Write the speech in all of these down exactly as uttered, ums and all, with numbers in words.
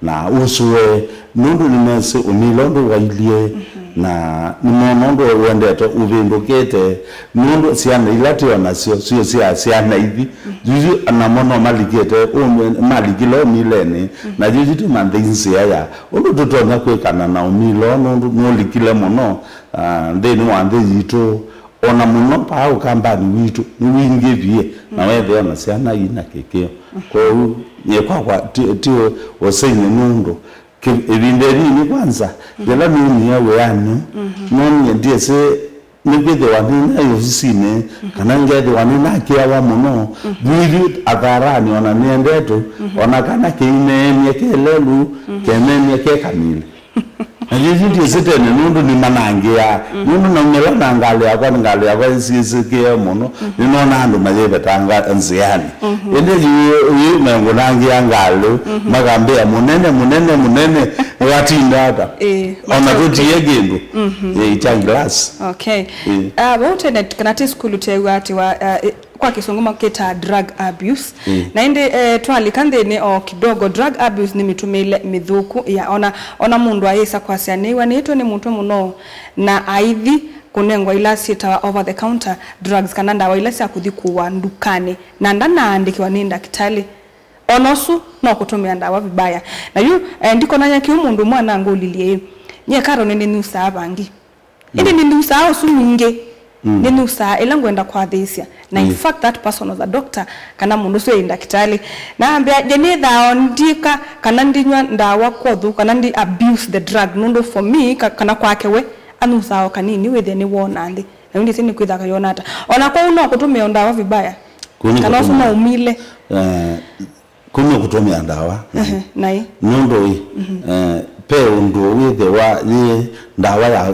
Na ũsũe, nũndũ nĩmesĩ ũmila ũndũ wailyĩ, na nĩmona ũndũ wendete ũvĩndũkĩte, nũndũ syana ila twĩ nasyo syo sya syana ithi, yuyu namo no malikĩte, ũme- malikile ũmilenĩ, na yuyu tũmanthei nzĩa ya ũndũ tũtonya kwĩkana na ũmila ũũ, nũndũ nũlikile mũno, ah, nthĩnĩ wa nthĩ yitũ. O na mũno paa ũkambanĩ witũ nĩwingĩvie, na wethĩa na syana ina kĩkĩo. Kwoou nyie kwakwa ti, ti ũ- ũseng'e nũndũ kĩ- ĩvinda ĩnini kwanza, yĩla nũmie wĩanĩ, nonie ndyĩsĩ nĩkwĩthĩwa nĩnaĩ ofisinĩ, kana ngethĩwa nĩnakĩawa mũno. Yu ithyĩ atharanĩ, o na nĩendetũ, o na kana kĩineenie kelelu, keneenie kekamili. Na yu yu ndyĩsĩ tene nũndũ nĩmanangĩaa. Nũndũ naumĩla na ngalĩ yakwa, nĩ ngalĩ yakwa ĩsisĩkĩe mũno, nĩnona andũ mayĩvetanga nzĩanĩ. Ĩndĩ yu, yu mengũnangĩa ngalĩ, makambĩa, "Mũnene, mũnene, mũnene, watinda ata?" Ĩĩ, o na tũtie kĩndũ. Ĩĩ, kya glass. Okay. Ĩĩ. Ah, vau tene kana ti sukulu teew'a ati wa, ah, ĩ- kwa kĩsũngũ makĩtaa drug abuse. Na ĩndĩ, eh, twalika nthĩnĩ o kidogo, drug abuse nĩ mĩtũmĩĩle mĩthũku ya ona, ona mũndũ ayĩsa kwasya nĩw'anĩtwe nĩ mũtwe mũno na aithi kũnengwa ila syĩtawa over the counter drugs kana ndawa ila sya kũthi kũwa ndukanĩ na ndanaandĩkĩwa nĩ ndakĩtalĩ. Ona ũsu no kũtũmĩa ndawa vibaya. Na yu, eh, ndikonany'a kĩu mũndũ ũmwe anangũlilye ĩ, nyie Karo nĩnĩnyusaa vangi. Ĩndĩ nĩnyusaa ũsu ningĩ. Nĩnyusaa ĩla ngwenda kwathĩĩsya. Na in fact, that person was a doctor, kana mũndũ ũsu ĩ ndakĩtalĩ. Na ambĩa, "Nje nĩthaa o ndika, kana ndinywa ndawa kwothu, kana ndi abuse the drug." Nũndũ for me, ka- kana kwake we, anyusaa o kanini, wĩthĩe nĩwona nthĩ. Na yu ndĩsĩ nĩkwĩthwa akayona ata. O na kwoou no kũtũmĩa o ndawa vibaya. Kũu nĩ kana ũsu kũtũmĩa. No ũmile. Eh, Kũu nĩ kũtũmĩa ndawa. Ehe, naĩ. Nũndũ ĩ, eh, ve ũndũ wĩthĩwa yĩ ndawa ya,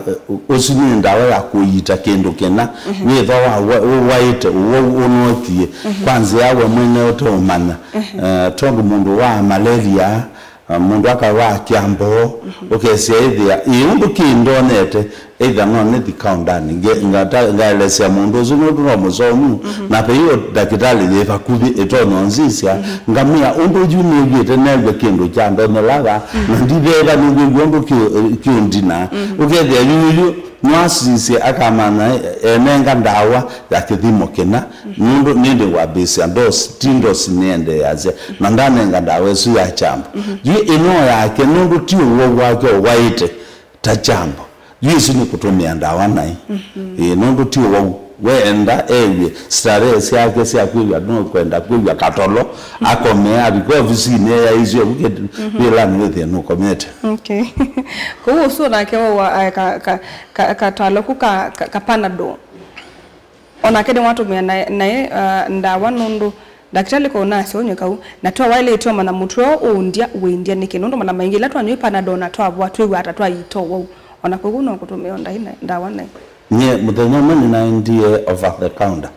ũsu nĩ ndawa ya kũiita kĩndũ kĩna, wĩthwa wa, wa, ũwaĩte, ũwau ũnokie, kwa nzĩa we mwene ũteũmanya. Eh, tondũ mũndũ wa malaria, eh, mũndũ akawa kĩambo, ũkesya ĩthĩa, ĩ ũndũ kĩndonete, either no nĩthi kaũndanĩ, nge- ngata- ngaelesya mũndũ ũsu nũndũ no mũsomu, na ve ĩyo ndakĩtalĩ yĩ vakuvĩ ĩtonya ũnzisya, ngamĩa ũndũ yu nĩw'ĩte new'a kĩndũ kyandonyelaga, na ndiveva nĩngwĩw'a ũndũ kĩ- kĩũndina. Ũkethĩa yuyu nĩwasisye akamanya enenga ndawa ya kĩthimo kĩna, nũndũ nĩndĩ wambĩĩsya ndosi, ti ndosi nĩendeeasya, na ndanenga ndawa ĩsu ya kyambo. Yu ĩno yake nũndũ ti ũwau wake ũwaĩte, ta kyambo. Yu ĩsu nĩ kũtũmĩa ndawa naĩ. Ĩĩ, nũndũ ti ũwau. We enda ew'e starehe syake sya kwĩw'a, no kwenda kwĩw'a katolo, akome, avika ofisinĩ eyaĩsye ũkĩte wĩlanĩ wĩthĩe nũkomete. Okay. Kwoou ũsu nake wawa, eh, ka- ka- ka- katalo ku ka- ka- ka Panadol. O nake nĩwatũmĩa naĩ, naĩ, ah, ndawa nũndũ ndakĩtalĩ kũnasya ũnyw'e kau, na twawaĩlĩte ũmanya mũtwe ũũ ũũndya, ũĩndya nĩkĩ? Nũndũ mala maingĩ ĩla twanyw'a Panadol na twavoa, twĩw'aa ta twaita ũwau. O na kwoou no kũtũmĩa o ndaĩ na- ndawa naĩ. Nyie mũthenya ũmwe nĩnaendie over the counter,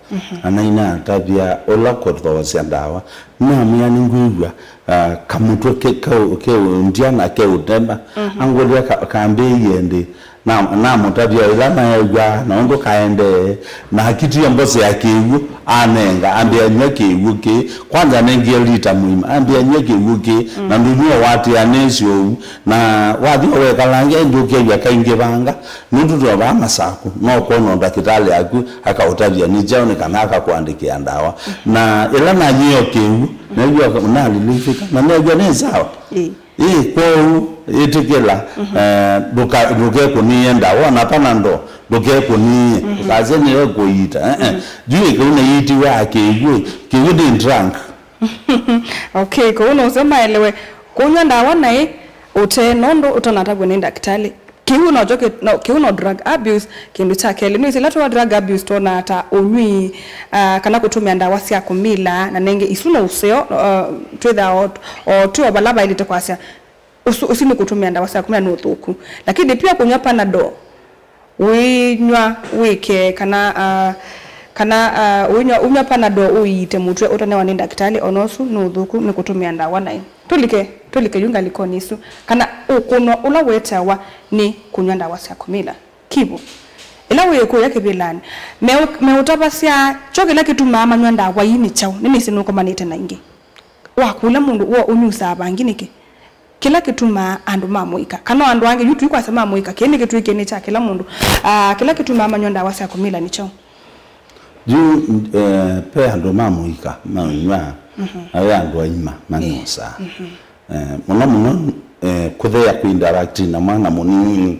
na nainatavya ũla kũthoosya ndawa. Namwĩa nĩngwĩw'a, ah, kamũtwe ke- keu- keũndya na keũtema. Angũlya ka- kambĩĩie ndĩ. Na- namũtavya ĩla naew'a na ũndũ kaendee, na akitie mbosi ya kĩw'ũ, anenga, ambĩa, "Nyw'a kĩw'ũ kĩĩ." Kwanza anengie lita mũima, ambĩa, "Nyw'a kĩw'ũ kĩĩ, na ndũnyw'a ũatĩanĩsye ũu." Na wathi o wekalange, ĩndĩ ũkew'a kaingĩvanga, nũndũ twavaa Masaku, no kwona ndakĩtalĩ yaku akaũtavya nĩ kyaũ, nĩ kana akakũandĩkĩa ndawa. Na ĩla nanyie o kĩw'ũ, neew'a nalilifika, na neew'a nĩ sawa. Ĩĩ. Ĩĩ, kwoou ĩtĩkĩla, eh, ndũka- ndũkekũnĩe ndawa, ona Panadol ndũkekũnĩe, ndũkasye nĩyo ĩkũiita, eh, eh. Yu ĩkĩu nĩyĩitiwe akĩw'ũ, kĩw'ũ nĩ drunk. Okay, kwoou no ũseo maelewe kũnyw'a ndawa naĩ ũte nũndũ ũtanatavw'a nĩ ndakĩtalĩ. Kĩu no kyo kĩ- no, kĩu no drug abuse. Kĩndũ kya kelĩ, nĩwĩsĩ ĩla twa drug abuse twonaa ta ũnyw'ĩ, ah, kana kũtũmĩa ndawa sya kũmila, na nenge isu no ũseo, ah, twĩthaa o, o twĩ o vala vaĩlĩte kwasya ũsu, ũsu nĩ kũtũmĩa ndawa sya kũmila nĩ ũthũku. Lakini pia kũnyw'a Panadol, ũinyw'a wĩke kana, ah, kana, ah, ũinyw'a, ũinyw'a Panadol ũiite mũtwe ũtanewa nĩ ndakĩtalĩ, ona ũsu nĩ ũthũku, nĩ kũtũmĩa ndawa naĩ. Tũlike, tũlike yu ngalĩkonĩ ĩsu, kana ũkũno ũla ũetawa nĩ kũnyw'a ndawa sya kũmila. Kivu, ĩla wĩĩkũĩa kĩvĩlanĩ, meũ- meũtavasya kyo kĩla kĩtumaa manyw'a ndawa ii nĩ kyaũ? Nĩnĩsĩ nũkomanĩte na ingĩ. Wakũlya mũndũ woo ũnyusaa vangi nĩkĩ? Kĩla kĩtumaa andũ ma mũika, kana o andũ angĩ, yu tũikwasya ma mũika, kĩĩ nĩ kĩtw'ĩkie nĩ kya kĩla mũndũ, ah, kĩla kĩtumaa manywa ndawa sya kũmila nĩ kyaũ? Yu, eh, ve andũ ma mũika manywaa, na ve andũ aima manyosaa. Eh, mũno mũno, eh, kũthea kũ interact na mwana mũnini,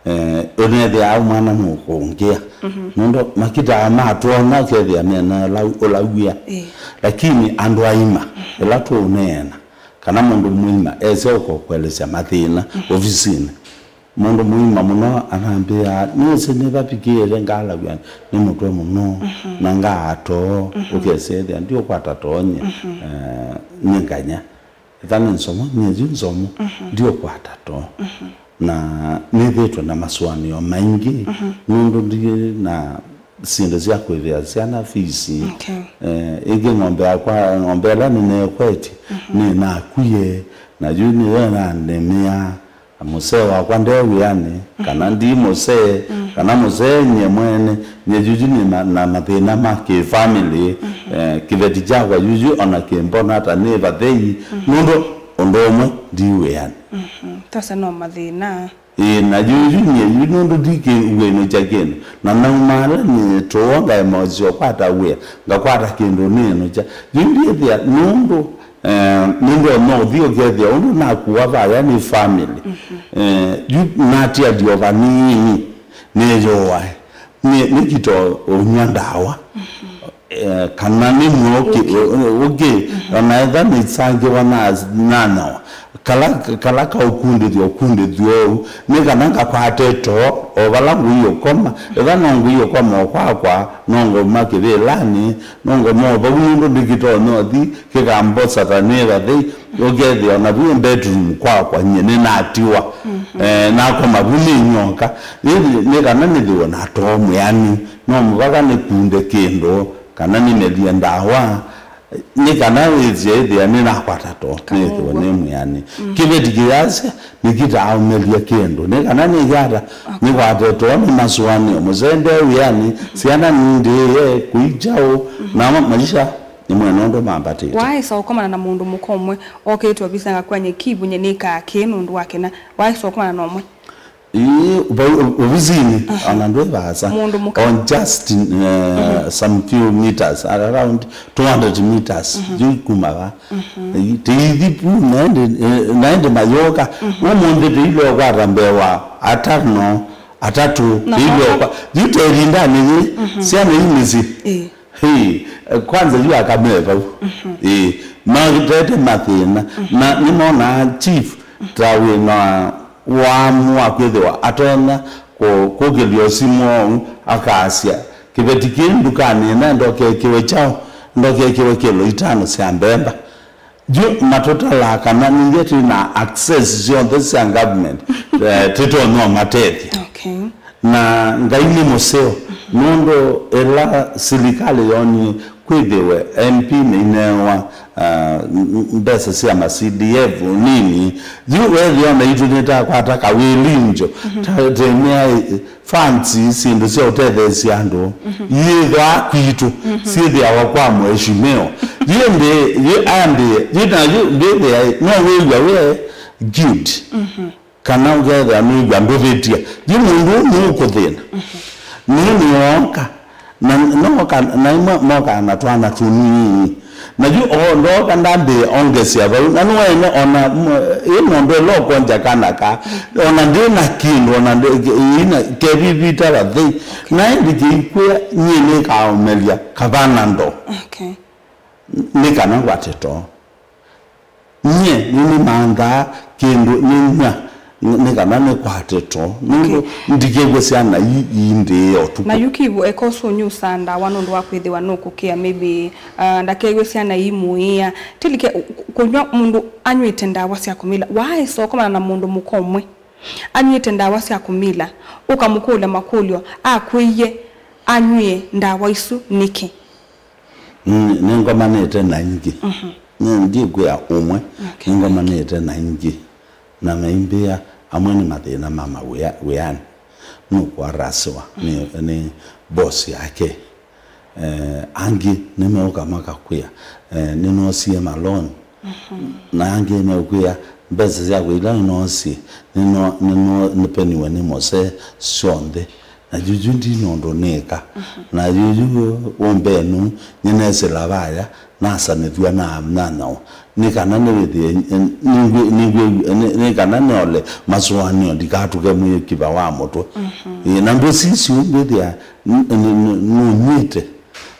eh, ũnethĩa au mwana nũkũngĩa. Nũndũ makitaa matwona ũkethĩa mena ũlau-, ũlaw'ĩa. Lakini andũ aima, ĩla tũũneena, kana mũndũ mũima esya ũkokwelesya mathĩna ovisinĩ. Mũndũ mũima mũno anambĩaa, nĩsĩ nĩvavikĩĩte ngalaw'a nĩ mũtwe mũno, na ngaa too, ũkesethĩa ndiũkwata too nye, eh, nĩ nganya. Ĩtha nĩ nzomo, nyie yu nzomo, ndiũkwata too. Na nĩthĩtwe na masũanĩo maingĩ, nũndũ ndi na syĩndũ sya kũĩvĩa syana fees. Eh, ĩngĩ ng'ombe yakwa, ng'ombe ĩla nĩneekwetye, nĩnakwie, na yu nĩyo ĩnanemea. Na mũsee wakwa nde wĩanĩ, kana ndi mũsee, kana mũsee nyie mwene, nyie yuyu nĩ ma-, na mathĩna ma kĩ-family, eh, kĩveti kyakwa yuyu ona kĩmbona ta nĩ vathei, nũndũ ũndũ ũmwe ndi wĩanĩ. Tose no mathĩna. Ĩĩ, na yuyu nyie yu nũndũ ndi kĩ-, wĩnũkya kĩndũ, na naumaala nĩ tũo ngaema ũsyo kwata wĩa, ngakwata kĩndũ nĩnũkya. Yu ndiĩthĩa nũndũ Eh, nĩndonya ũthi ũkethĩa ũndũ nakua vaya nĩ family. Eh, yu natialio vanini, nĩyũae. Nĩ, nĩkita ũnywa ndawa. Eh, kana nĩ mũo ũkĩ, ũkĩ, ona etha nĩsangĩwa na, nanawa. Kala, kala kaũkundĩthya ũkundĩthya ũu, nĩ kana ngakwate too, o vala ngũi ũkoma. Etha no ngũi ũkoma o kwakwa, no ngoma kĩvĩlanĩ, no ngoma o vau nũndũ ndĩkĩtonya ũthi, kĩkambosa ta nĩ vathei, ũkethĩa ona vu bedroom kwakwa nyie nĩnatiwa. Eh, nakoma vu nĩ nyoka. Ĩndĩ nĩ kana nĩthĩwe na too mwĩani, no mũvaka nĩkunde kĩndũ, kana nĩmelie ndawa, nĩ kana wĩsye ĩthĩa nĩnakwata too, nĩthĩwe nĩ mwĩani. Kĩveti kĩyasya, nĩkitaaũmelya kĩndũ, nĩ kana nĩkyata, nĩkwate too nĩ masũanĩo, mũsende wĩani, syana nindĩĩe, kũi kyaũ, na ma-, maisha. Nĩ mwene ũndũ mambatĩte. Waaĩsa ũkomana na mũndũ mũka ũmwe okĩte ovisi na ngakwany'a kivu nye nĩkaa kĩĩ nũndũ wa kĩna? Waaĩsa ũkomana na ũmwe? Ĩĩ, vau ovisinĩ, ona ndwĩ vaasa. Mũndũ mũka. On just, eh, some few meters, around two hundred meters, yu kuma va. Ĩĩ, tĩithi pu, naende, eh, naende mayoka. Ũmũnthĩ tĩile ũkwata mbee wa atano, atatũ, tĩile ũkwa. Yu telindanĩ yĩ, syana ii nĩsĩ. Ĩĩ. Hey, eh, kwanza yu akamee vau. Ĩĩ, matete mathĩna. Na nĩmonaa chief ta wĩna waamu wa kwĩthĩwa atonya kũ-, kũkĩlya ũsimũ ũu, akasya, kĩveti kĩĩ ndukanĩ ĩna ndokekĩwe kyaũ, ndokekĩwe kĩlo itano sya mbemba. Yu matũtalaa kana nithyĩ twĩ na access syonthe sya government, eh, tũtonya ũmatethya. Okay. Na Ngai nĩ mũseo, nũndũ ĩla silikalĩ yonie kwĩthĩwe M P nĩinewa, ah, m-, m-, mbesa sya ma C D F nini, yu wethĩa ona itũ nĩtakwata kawĩlinjo, ta, temea, eh, funds, syĩndũ sya ũtetheesya andũ, iyĩthwaa kwitũ, syĩthĩawa kwa mheshimiwa. Yu ndĩ, yu ambĩe, yu na yu ndĩthĩa, no wĩw'a we guilt. Kana ũkethĩa nũĩw'a ndũvĩtya, yu mũndũ ũũ nũkũthĩna. Nũũ nĩwooka, na nooka, na imwe mokaa na twana tũnini. Na yu o ndooka ndambĩĩa ongesya vau, na nũene ona m-, ĩ ng'ombe ĩla ũkwongya kana ka, ona ndĩ na kĩndũ, ona ndĩ, ĩ, ĩ na kevivita vathei. Na ĩndĩ kĩikwĩa, nyie nĩkaaũmelya kavana ndo. Okay. Nĩ kana ngwate too. Nyie nĩnĩmanthaa kĩndũ nĩnyw'a, nĩ kana nĩkwate too, nũndũ ndikew'a syana ii iindĩĩa ũtukũ. Na yu kivu eka ũsu ũnyusaa ndawa nũndũ wa kwĩthĩwa nũkũkĩa, maybe, uh, ndakew'e syana ii mũĩa. Tilike kũnyw'a mũndũ anyw'ĩte ndawa sya kũmila. Waaĩsa ũkomana na mũndũ mũka ũmwe anyw'ĩte ndawa sya kũmila, ũkamũkũlya makũlyo, akwĩie anyw'ie ndawa isu nĩkĩ? Mm, nĩngomanĩte na aingĩ. Nĩ ndikwĩa ũmwe, okay, nĩngomanĩte na aingĩ. Na maimbĩa amwe nĩ mathĩna ma mawĩa-, wĩanĩ. Nũkũarasiwa nĩ, nĩ boss yake. Eh, angĩ nĩmeũka makakwĩa, eh, nĩnoosie ma loan. Na angĩ meũkwĩa Mbesa syakwa ila nĩnoosie, nĩno-, nĩno-, nĩpeniwe nĩ mũsee syonthe. Na yuyu ndina ũndũ nĩka. Na yuyu ũmbenu, nĩnesĩla vaya, nasanĩthw'a na nyanyawa. Nĩ kana nĩwĩthĩe, nĩngwĩ-, nĩngwĩ-, nĩ, nĩ kana nĩole masũanĩo, ndikatũke mwĩkĩva wa mũtwe. Ĩĩ, na ndũsisyo mbĩthĩa n-, n-, n-, nũnyw'ĩte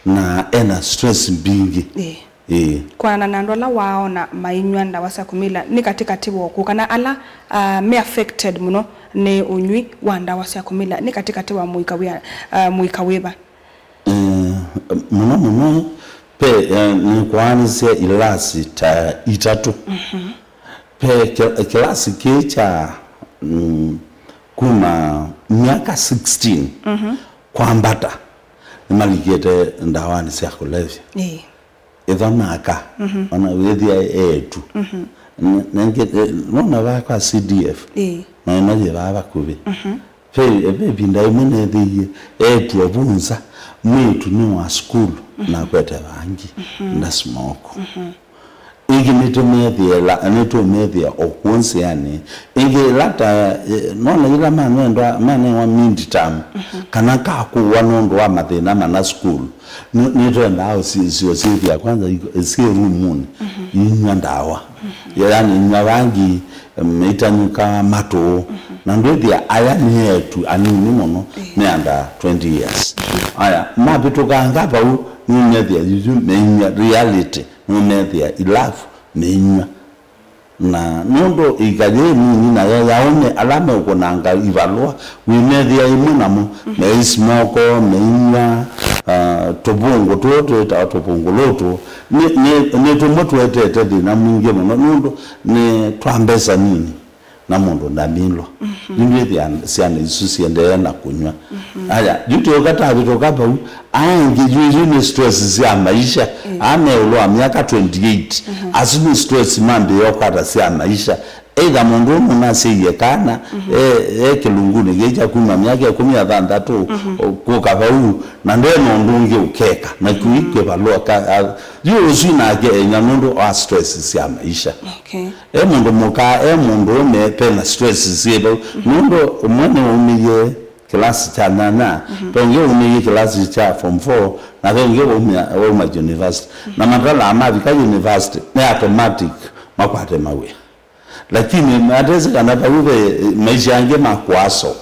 na ena stress mbingĩ. Ĩĩ. Ĩĩ. Kwanana na andũ ala waaona mainyw'a ndawa sya kũmila, nĩ katĩkatĩ wa ũkũũ, kana ala, ah, me affected mũno nĩ ũnyw'i wa ndawa sya kũmila, nĩ katĩkatĩ wa mũika wĩa-, ah, mũika wĩva? Eh, mũno mũno, pe, eh, nĩkwaanĩsya ilasi ta itatũ. Pe kĩ-, kĩlasi kĩĩ kya, mm, kuma myaka sixteen kwambata, nĩmalikĩte ndawanĩ sya kũlevya. Ĩĩ. Ĩtho naka, ona wĩthĩa eetu. Ne-, nenge, eh, nona vaa kwa C D F. Ĩĩ. Na ĩno yĩ vaa vakuvĩ. Ve, ve ĩvinda ĩmwe neethĩie eetu ovunza, mwĩĩtu nĩ wa sukulu, na akwete vangi, ndasmoko. Ĩngĩ nĩtũmethĩa ĩla, nĩtũmethĩa o kũũ nzĩanĩ. Ĩngĩ ĩla ta, eh, nona ĩla manendwa, manewa mid term, kana kakũwa nũndũ wa mathĩna mana sukulu. Nĩ-, nĩtwendaa ũsi-, sio syĩthĩa kwanza i-, syĩ rumunĩ, inyw'a ndawa. Yaani, inyw'a vangi, em, itanyũka matũ. Na ndwĩthĩa aya nĩ eetu anini mũno, me under twenty years. Aya, mavĩtũkanga vau, nĩmethĩa yuyu meinyw'a reality, nũmethĩa ilavu meinyw'a. Na nũndũ ĩika yĩ nini nayo ya aũme ala meũkũnanga ivalũa, wĩmethĩa ĩmwe namo, meismoko, meinyw'a, ah, tũvũngũ tũũ twĩtawa tũvũngũlũtũ. Nĩ, nĩ, nĩ tũmwe tũetete thĩna mwingĩ mũno, nũndũ nĩ twa mbesa nini na mũndũ ndamilwa. Yu ndwĩthĩa syana isu siendee na kũnyw'a. Aya, yu tũka tavĩtũka vau, aingĩ yu, yu nĩ stress sya maisha. Aa me ĩũlũ wa myaka twenty-eight, asu nĩ stress mambĩĩa ũkwata sya maisha. Either mũndũ ũmwe nasyaie kana, e, e kĩlungunĩ kĩĩ kya kuma myaka ĩkũmi na thanthatũ, kũka vau, na ndena ũndũ ũngĩ ũkeka, na kĩu kĩvalũa ka, a, yu ũsu nake enya nũndũ wa stress sya maisha. Okay. E mũndũ mũka, e mũndũ ũme, pena stress syĩ vau. Nũndũ ũmwe nĩwaumĩie kĩlasi kya nyanya, ve ũngĩ waumĩie kĩlasi kya form four, na ve ũngĩ waumia, wauma university. Na matalaa mavika university, nĩ automatic makwate mawĩa. Lakini matesĩ kana vau ve maisha angĩ ma kũaso.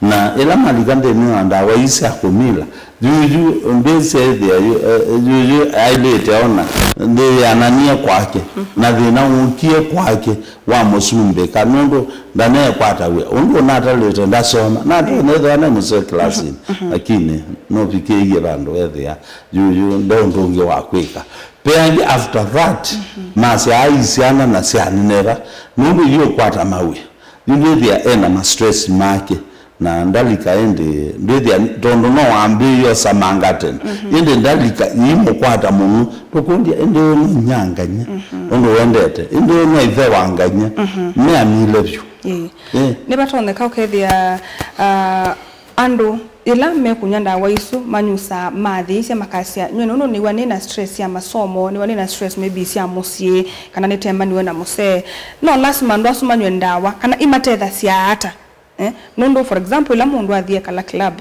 Na ĩla malika nthĩnĩ wa ndawa ii sya kũmila, yuyu ndwĩsethĩa yu-, eh, yuyu ailĩte ona ndĩyananie kwake, na thĩna wũkie kwake wamũsumbĩka, nũndũ ndaneekwata wĩa. Ũndũ ũnatalĩte ndasoma, natonya ethĩwa ne mũseo kĩlasinĩ, lakini nũvikĩie vandũ ethĩa yuyu nde ũndũ ũngĩ wa kwĩka. Ve angĩ after that, masyaa ii syana na syaneneva, nũndũ iũkwata mawĩa. Yu ndwĩthĩa ena ma stress make, na ndalika ĩndĩ, ndwĩthĩa, tondũ no wambĩĩe ũsamanga tene. Ĩndĩ ndalika iimũkwata mũno, tũkũlya, ĩndĩ ũyũ no inyangany'a, ũndũ wendete, ĩndĩ ũyũ no ĩthe wa ngany'a, nĩamile vyũ. Ĩĩ. Ĩĩ. Nĩvatonyeka ũkethĩa, ah, andũ ĩla mekũnyw'a ndawa isu manyusaa mathĩĩsya makasya, "Nyie nũndũ nĩw'a nĩ na stress ya masomo, nĩw'a nĩ na stress maybe sya mũsyĩ, kana nĩtembaniwe na mũsee." No lasima andũ asu manywe ndawa, kana imatethasya ata? Eh? Nũndũ, for example, ĩla mũndũ athi ekala club,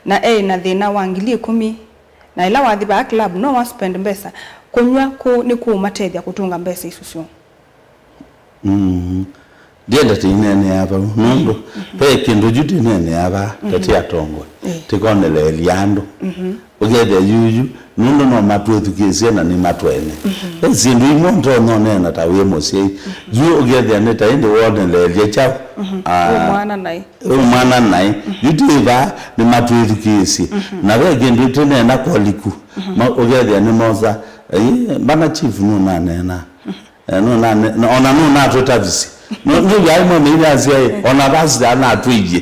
na e na thĩna wa ngili ĩkũmi, na ĩla wathi vaa club, no wa spend mbesa, kũnyw'a kũu nĩkũũmatethya kũtũnga mbesa isu syoo. Mm. Ndienda tĩineenea vau, nũndũ ve kĩndũ yu tĩneenea vaa, ta tĩ atongoi, tĩkoneleelya andũ. Ũkethĩa yuyu, nũndũ no matwĩthukĩĩsye na nĩ matwene. Ve syĩndũ imwe ũtonya ũneena ta wĩ mũsyai. Yu ũkethĩa nĩ ta ĩndĩ woneleelya kyaũ? Ah, wĩ mwana naĩ. Wĩ mwana naĩ. Yu twĩ vaa, nĩ matwĩthukĩĩsye. Na ve kĩndũ tĩneena koliku. Ma-, ũkethĩa nĩ mosa, "Ĩ, mbana chief nũnaneena." Eh, nũnane-, na, ona nũnatũtavisye. Nũ-, nũyai mwa mĩinasya ĩ, ona pastor anatwĩie.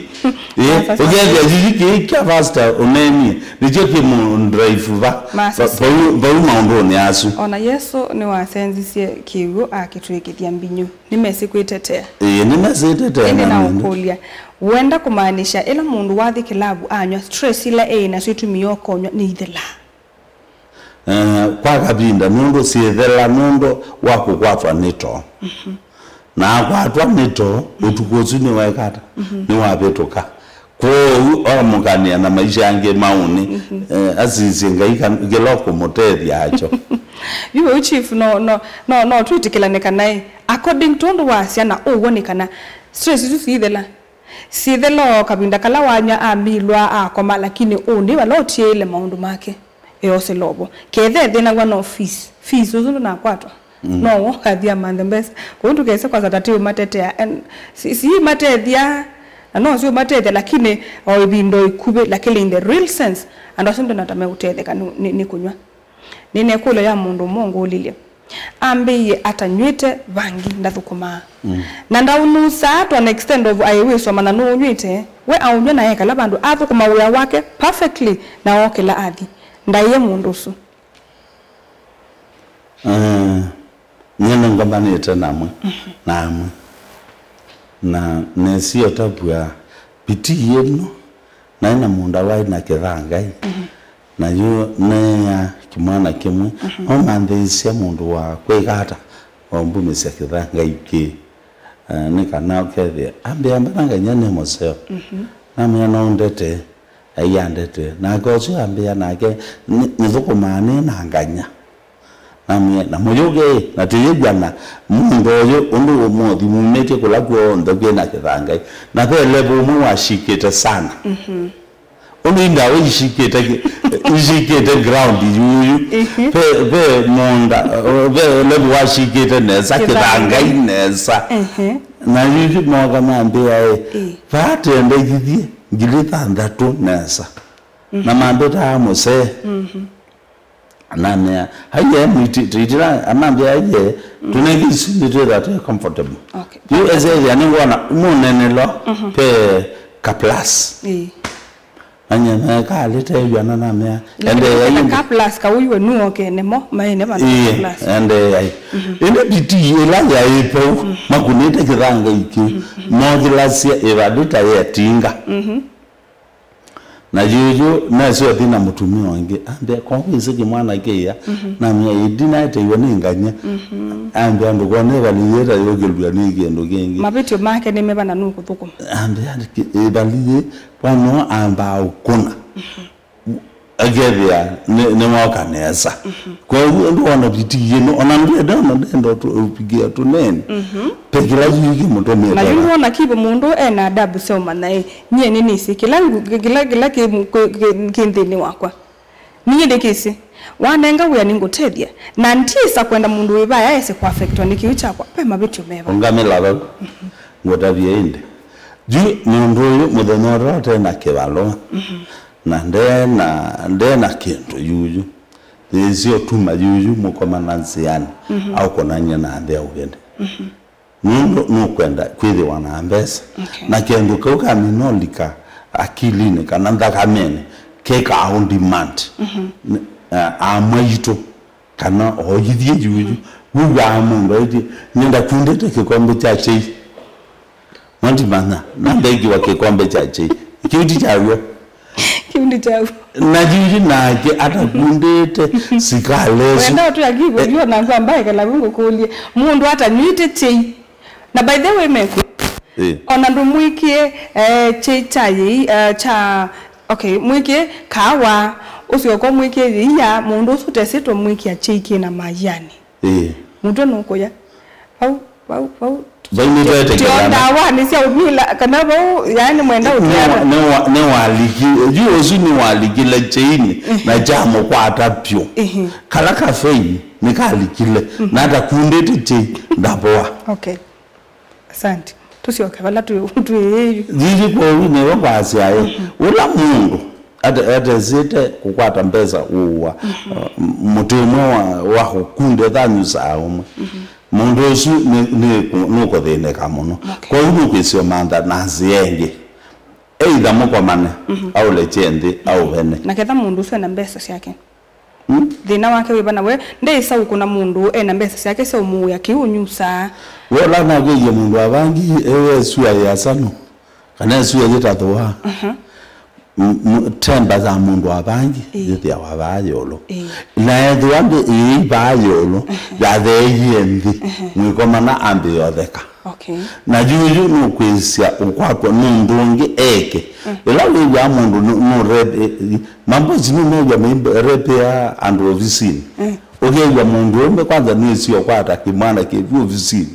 Eh, ũkethĩa yuyu kĩĩ kya pastor ũneenie, nĩkyo kĩmũndrive va. Va-, vau, vau maũndũnĩ asu. Ona Yesũ nĩwasenzisye kĩw'ũ akĩtw'ĩkĩthya mbinyu. Nĩmesĩ kwĩtetea. Ĩĩ, nĩmesĩ ĩtetea. Ĩndĩ na ũkũlya, wenda kũmaanisha ĩla mũndũ wathi kĩlavu anyw'a, stress ila eĩ nasyo itumie ũkonywa nĩ ithela? Eh, kwa kavinda, nũndũ syĩthela nũndũ wa kũkwatwa nĩ too. Na akwatwa nĩ too, ũtukũ ũsu nĩweka ata? Nĩwavĩtũka. Kwoou oamũkanĩa na maisha angĩ maũnĩ, eh, asisye Ngai kan-, kĩla ũkũmũtethya akyo. Yu ũu chief, no, no, no, no twĩtĩkĩlane kana ĩ, according to ũndũ wasya na ũw'o nĩ kana stress isu siithela. Siithela o kavinda kala wany'a amilwa akoma, lakini ũnĩ vala ũtiĩile maũndũ make. Eosela ũvo. Ketha ethĩnaw'a no fees. Fees ũsu ndũnakwatwa. No wo athi amanthe mbesa. Kwoou ndũkese kwasa ta ti ũmatetea. And si, si imatethya, na no si ũmatethya, lakini o ĩvinda o ĩkuvĩ, lakini in the real sense, andũ asu ndona ta meũtetheka nĩ, nĩ, nĩ kũnyw'a. Nĩna ĩkũlyo ya mũndũ ũmwe ũngũlilye. Ambĩie atanyw'ĩte vangi ndathũkũmaa. Na ndaũnusaa to an extent of aĩ wĩsoma na nũũnyw'ĩte, we aũnyw'a na ekala vandũ athũkũma wĩa wake perfectly na ookĩla athi. Ndaĩe mũndũ ũsu. Eh, nyie nĩngomanĩte namwe, namwe. Na nesie ũtavw'a pitii ĩno, naĩ na mũũnda waĩ na kĩthangai. Na yu neea kĩmwana kĩmwe, no manthĩĩsya mũndũ wa kwĩka ata, wambumĩsya kĩthangai kĩĩ. Eh, nĩ kana ũkethĩa, ambĩa mbana nganya nĩ mũseo. Namwĩa no ndete. Aiandete. Nake ũsu ambĩa nake, "Nĩ-, nĩthũkũmaa nĩ na nganya." Namwĩa, "Na mũyũke, na tũyĩw'ana mũũnda ũyũ, ũndũ ũmũnthĩ mumĩtye kũla kw'onthe kwĩ na kĩthangai." Na ve level ũmwe washikĩte sana. Ũndũ indawa ishikĩte kĩ-, ishikĩte ground yuyu. Ve, ve mũũnda, ve level washikĩte nesa, kĩthangai nesa. Na yuyu moka mambĩa, "Ĩ, vaa tendekithie ngili thanthatũ nesa." Na mambĩtaa mũsee. Namea, "Aiye, mwiti-, twitĩla," amambĩa, "Aiye, tũnenge isu nĩtwĩtha twĩ comfortable." Okay. Yu esethĩa nĩngwona mũnenelo pe ka plus. Ĩĩ. Manye mekalĩte ĩw'ana namea, "Endeea ĩndĩ." Ka plus kau iwe nuoke nemo, maene vana ka plus. Ĩĩ, endeea. Ĩndĩ pitii ĩla yaĩ vau, makunĩte kĩthanga iki, mokilasya ĩvalita yetinga. Na yuyu nesi athi na mũtumĩa ũngĩ, ambĩa, "Ko wĩsĩ kĩmwana kĩya?" Namwĩa, "Ĩĩ, ndinaetewe nĩ nganya." Ambĩa, "Ndũkone ĩvalĩ yĩĩ ta yũkĩlw'a nĩ kĩndũ kĩngĩ." Mavĩtyo make nĩ meva na nũkũthũkũma? Ambĩa, "Ĩvalĩ yĩĩ, vano ambaa ũkũna." Akethĩa nĩ, nĩwoka nesa. Kwoou ndwona pitii ĩno, ona ndwenda, ona ndenda ũtu-, ũpikia tũnene. Pe kĩla kĩngĩ mũtũmĩte. Na yu ndwona kivo mũndũ ena adabu sya ũmanya, ĩ, nyie nĩnĩsĩ kĩla ngu-, kĩla, kĩla kĩ mu-, kĩ, kĩ, kĩ nthĩnĩ wakwa. Niĩ ndĩkĩsĩ. Wanenga wĩa nĩngũtethya. Na ndyĩsa kwenda mũndũ wĩ vaya ese kũaffectwa nĩ kĩu kyakwa. Pe mavĩtyo meva. Ũngamĩla vau. Ngũtavye ĩndĩ. Yu mũndũ ũyũ mũthenya ũla ũte na kĩvalũa. Na nde na, nde na kĩndũ yuyu. Yĩsĩ ũtuma yuyu mũkomana nzĩanĩ, aũkonany'a na nthĩ aũvene. Nũndũ nũkwenda kwĩthĩwa na mbesa. Okay. Na kĩndũ kau kamina ũlika akilinĩ kana nthakamenĩ, kĩkaa ũ demand. N-, a, amwaitũ, kana oithye yuyu. Wĩw'aa mũndũ aĩtye, "Nĩndakundĩte kĩkombe kya chai." Nondimanya, na ndekiwa kĩkombe kya chai. Kĩu ti kyaw'o. Kĩu nĩ kyaũ? Na yuyu nake atakundĩte sikala ĩsu. Wenda ũtwĩa kĩvũthyo na ngwamba ekela ngũkũlye. Mũndũ atanyw'ĩte chai. Na by the way, meku. Eh. Ona ndũmwĩkie, eh, chai kya yĩi, eh, kya, okay, mwĩkie kawa, ũsyoka mwĩkie yĩia, mũndũ ũsu ũtesĩtwe mwĩkia chai kĩna mayanĩ. Ĩĩ. Mũtwe nũkũya. Vau, vau, vau. Vai nĩtwetĩkĩlana. Tio ndawanĩ sya ũmila, kana vau, yaani mwenda ũtwĩana. Nĩwa-, nĩwa-, nĩwaliki-, yu ũsu nĩwalikile kyainĩ na kyamũkwata vyũ. Ĩhĩ. Kala kafeini nĩkalikile, na atakundĩte kyai ndavoa. Okay. Asante. Tũsyoke vala twĩ, twĩ yu. Yithi kwoou nĩwe kwasya ĩ, ũla mũndũ ate-, atesĩte kũkwata mbesa ũũa, uh, mũtĩ ũmwe wa, wa ũkunde thanyũ saa ũmwe. Mũndũ ũsu nĩ, nĩ, nũkũthĩnĩka mũno. Okay. Kwoou nũkwĩsĩ ũmantha na nzĩa ĩngĩ. Either mũkomane, aũlekye nthĩ, aũvene. Na ketha mũndũ ũsu ena mbesa syake. Hmm? Thĩna wake wĩva na we? Ndeĩsa ũkũna mũndũ ena mbesa syake sya ũmũĩa kĩu ũnyusaa. We ũla nakwĩie mũndũ wa vangi, ewe sua ya sano. Kana sua yĩtathũa. M-, m-, temba ya mũndũ wa vangi, ĩĩ, yĩthĩawa vaa yũlũ. Ĩĩ. Na ethĩwa ndĩ ĩĩ vaa yũlũ, yatheeie nthĩ, mwĩkomana ambĩĩa ũtheka. Okay. Na yuyu nũkwĩsya ũkwatwa nũndũ ũngĩ eke. Ĩla wĩw'aa mũndũ nũ- nũrepe, mambosi nũmew'a meirepea andũ ovisinĩ. Ũkew'a mũndũ ũme kwanza nĩsio kwata kĩmwana kĩvu ovisinĩ.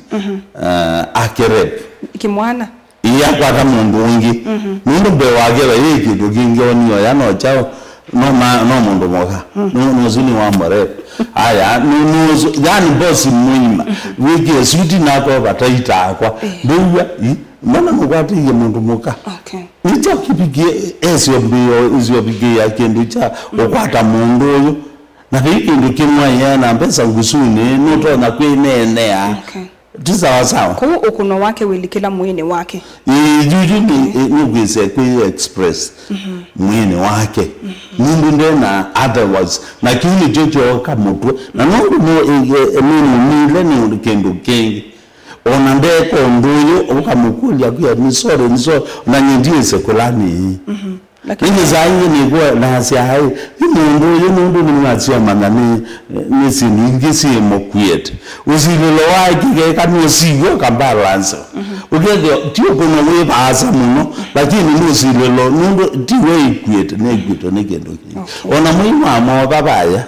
Eh, akerep. Kĩmwana? Ĩĩ, akwata mũndũ ũngĩ. Nũndũ mbee wake vaĩ kĩndũ kĩngĩ onie oya no kyaũ, no ma- no mũndũ mũka. Nũ- nũsu nĩ wa mũrep. Aya, nũ- nũsu, yani bosi mũima. Wĩkĩe suti nako vataitaakwa. Ndũw'a, ĩ, mbona nũkwatĩie mũndũ mũka? Okay. Nĩkyo kĩvikie, esio mbio, isio vikĩĩa kĩndũ kya ũkwata mũndũ ũyũ. Na vei kĩndũ kĩmwe yena mbesa ngusunĩ, nũtonya kwĩneenea. Okay. Ti sawa sawa. Kwoou ũkũno wake wĩlikĩla mwĩĩnĩ wake. Ĩĩ, yuyu nĩ, ĩ, nũkwĩsĩ kwĩ express mwĩĩnĩ wake. Nũndũ ndena otherwise. Na kĩu nĩkyo kyoka mũtwe. Na nũndũ nũ- ĩ- ĩ- nĩnũmile nĩ ũndũ kĩndũ kĩngĩ. Ona ndeka ũndũ ũyũ, ũkamũkũlya kwĩa, "Ni sorry, ni sorry." Na nyie ndiĩsĩ kũla nĩ. Lakini nĩnĩ saa ingĩ nĩkwona nasya, "Ai, ĩ mũndũ ũyũ nũndũ nĩmwasya manya nĩ, nĩ syĩndũ ingĩ syĩmũkuĩte." Ũsilĩlo wake keka nũsiw'e ũkabalance. Ũkethĩa ti ũkũno wĩ vaasa mũno, lakini nũsilĩlo nũndũ ti we ĩkuĩte, nĩkuĩtwe nĩ kĩndũ kĩngĩ. Okay. Ona mũimũ wa mova vaya,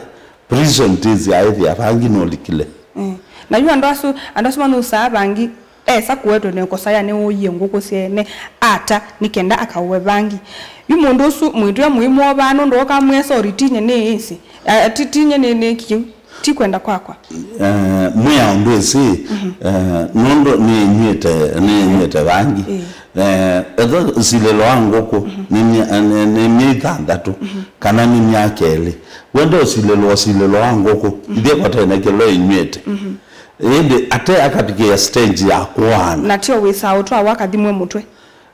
prison tĩsyaĩthĩa vangi nũlikile. Mm. Na yu andũ asu, andũ asu manũsaa vangi, esa kũwetwe na ĩkosa ya nĩwũie ngũkũ sya ene ata nĩ kenda akaũe vangi. Yu mũndũ ũsu mwĩtwĩa mũimwovaa nũndũ ũkamwĩa sorry tinye nĩ ĩsĩ. A, ti, tinye nĩ, nĩ kĩu. Ti kwenda kwakwa. Eh, mwĩa ũndũ ĩsĩ, eh, nũndũ nĩnyw'ĩte, nĩnyw'ĩte vangi. Eh, etho silĩlo wa ngũkũ, nĩ mya- nĩ- nĩ myei thanthatũ, kana nĩ myaka ĩlĩ. Wende ũsilĩlwa ũsilĩlo wa ngũkũ, ithyĩ kwa tene kĩlo ĩnyw'ĩte. Ĩndĩ ate akavikĩa stage ya kũaana. Na tio wĩsaa ũtwawa akathimwe mũtwe.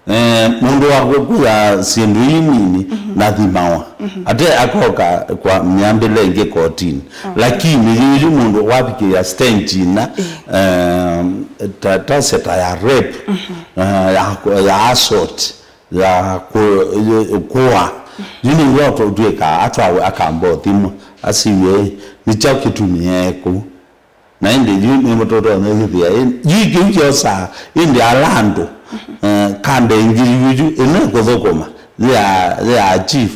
Eh, mũndũ wa kũya syĩndũ ii nini nathimawa. Ate akoka kwa myambĩle ĩngĩ kotini. Lakini yuyu mũndũ wavikĩa stage ina, eh, ta, ta seta ya rape, eh, ya, ya assault, ya kũ- kũa. Yu nĩw'o ũtwĩkaa atwawe akamba ũthimwa. Asiw'e nĩ kyaũ kĩtumie kũu. Na ĩndĩ yu nĩmũtotonya yĩthĩa ĩ- yu kĩu kyosaa ĩndĩ ala andũ, eh, kanda ĩngĩ yuyu ĩno ĩkũthũkũma ya, ya chief.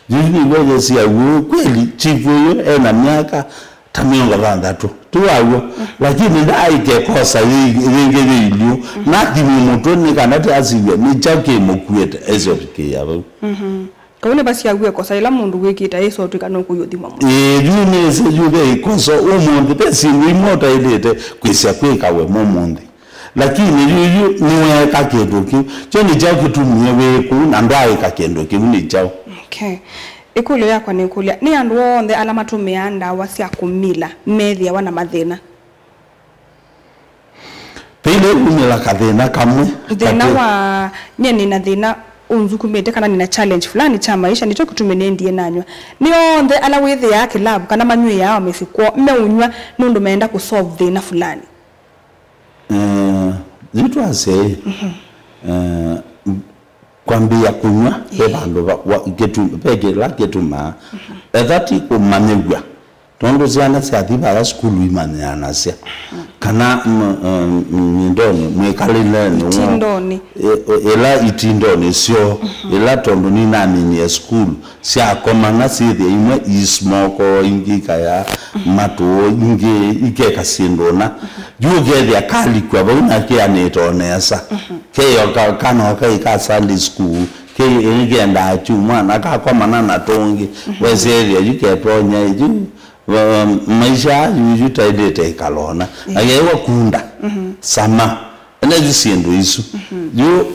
Yuyu nĩw'o yĩsya w'o kweli chief ũyũ ena myaka ta mĩongo thanthatũ. Ti waw'o. Lakini ndaaĩke kosa yĩ- yĩngĩ yĩilyũ. Nathimwe mũtwe nĩ kana ti asiw'e nĩ kyaũ kĩmũkuĩte. Esyovikĩĩa vau. Kau nĩvasyawie ĩkosa yĩla mũndũ wĩkĩte aĩsa ũtw'ĩka nũkũyũthimwa mũno. Ĩĩ, yu nĩsĩ yu ve ĩkosa ũmũnthĩ, ve syĩndũ imwe ũtaĩlĩte kwĩsya kwĩka we mũmũnthĩ. Lakini yuyu nĩweeka kĩndũ kĩu. Kyo nĩ kyaũ kĩtumie wĩ kũu na ndwaĩka kĩndũ kĩu nĩ kyaũ? Okay. Ĩkũlyo yakwa nĩkũlya, nĩ andũ onthe ala matũmĩaa ndawa sya kũmila methĩawa na mathĩna? Vailye kumĩla kathĩna kamwe. Thĩna katĩ- wa nyie nĩna thĩna ũnzukumĩte kana nĩna challenge fulani kya maisha, nĩkyo kĩtumi nĩendie nanywa. Nĩ onthe ala wĩthĩaa kĩlavu kana manyw'ĩaa o mĩsyĩ kwoo meũnyw'a nũndũ meenda kũsolve thĩna fulani? Eh, yu twasye, eh, kwambĩĩa kũnyw'a ve vandũ va- wa- kĩtu- ve kĩla kĩtumaa. Etha ti kũmanyĩw'a, tondũ syana syathi vaya sukulu imanyĩanasya kana m- m- mĩndonĩ mwĩkalĩlenĩ woo, itindonĩ. Ĩ- ĩ- ĩla itindonĩ syoo, ĩla tondũ ninaminie sukulu, syakomana syĩthĩa imwe iismoko, ingĩ ikaya matũ, ingĩ ikeka syĩndũ ũna. Yu ũkethĩa kalikw'a vau na kĩanĩte o nesa. Keyo ka- kana o kaĩ ka Sunday school, ke- nĩkendaa kyumwa na kakomana na tũngĩ. Wesethĩa yu ketonya yu, wa- maisha yu yu taĩlĩte ĩkalona. Na yewa kunda, sama. Ene yu syĩndũ isu. Yu